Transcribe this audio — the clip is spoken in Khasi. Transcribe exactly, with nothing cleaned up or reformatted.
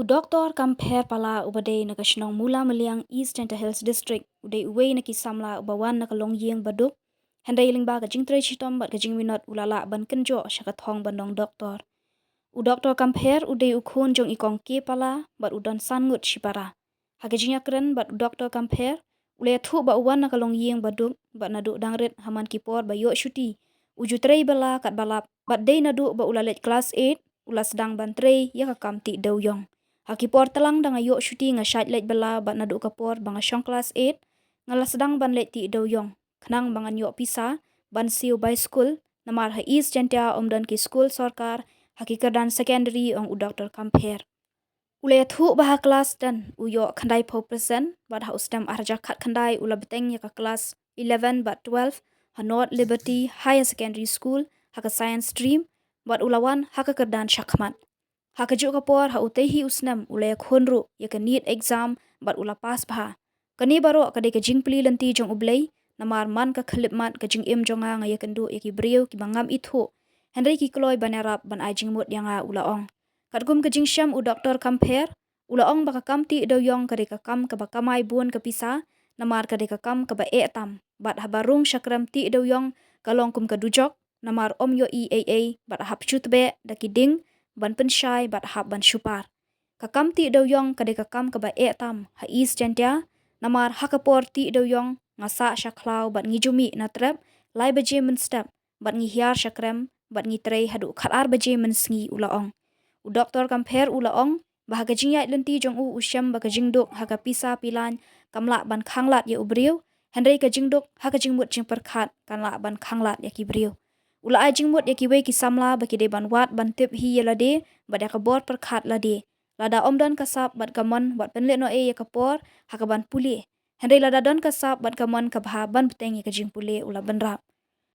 Doktor Kampher Pala uba dei na ka shnong Mula Meliang, East Jaintia Hills District, u dei uwei na ki samla uba wan na ka longïing ba duk, hynrei lyngba ka jingtrei shitom bad ka jingminot u la lah ban kynjoh sha ka thong ban long doktor. U Doktor Kampher u dei u khun jong i Kong K Pala bad u don san ngut shipara. Ha ka jingïakren bad u Doktor Kampher, u la ïathuh ba u wan na ka longïing ba duk bad naduh dang rit ha man ki por ba ïoh shuti, u ju trei bylla katba lap, bad dei naduh ba u la leit klas eight u la sdang ban trei ïa ka kam tih dewïong. Ha ki por tlang da nga ïoh shuti nga shait leit bylla bad naduh ka por ba nga shong klas eight nga la sdang ban leit tih dewïong khnang ba ngan ïoh pisa ban siew baiskul, namar ha East Jaintia ym don ki skul sorkar ha ki kyrdan secondary, ong u Doktor Kampher. U la ïathuh ba ha klas ten u ïoh khyndai phew percent bad ha u snem ar hajar khatkhyndai u la bteng ïa ka klas eleven bad twelve ha North Liberty Higher Secondary School ha ka Science Stream bad u la wan ha ka kyrdan shakhmat. Ha kajuh ka por ha utei hi u snem u la ïakhun ruh ïa ka NEET exam bad u la pass bha. Kane baroh ka dei ka jingplie lynti jong U Blei, namar man ka khyllipmat ka jingim jong nga nga ïakynduh ïa ki briew kiba ngam ithuh, hynrei ki kloi ban ïarap ban ai jingmut ïa nga, u la ong. Katkum ka jingshem u Doktor Kampher, u la ong ba ka kam tih dewïong ka dei ka kam kaba kamai bun ka pisa, namar ka dei ka kam kaba eh tam, bad haba rung sha krem tih dewïong ka long kum ka dujok, namar ym ïohi ei ei bad hap shu tbeh da ki ding ban pynshai bad hap ban shu par. Ka kam tih dewïong ka dei ka kam kaba eh tam ha East Jaintia, namar ha ka por tih dewïong nga sah sha khlaw bad ngi ju mih na trep lai baje mynstep bad ngi hiar sha krem bad ngi trei haduh khatar baje mynsngi, u la ong. U Doktor Kampher u la ong ba ha ka jingïaid lynti jong u u shem ba ka jingduk ha ka pisa pilan kam lah ban khanglad ïa u briew, hynrei ka jingduk ha ka jingmut jingpyrkhat kan lah ban khanglad ïa ki briew. U la ai jingmut ïa kiwei ki samla ba ki dei ban wad ban tip hi ïa lade bad ïa ka bor pyrkhat lade. Lada ym don ka sap bad ka mon wat pynleit noh ei ïa ka por ha kaban pule, hynrei lada don ka sap bad ka mon ka bha ban bteng ïa ka jingpule, u la bynrap.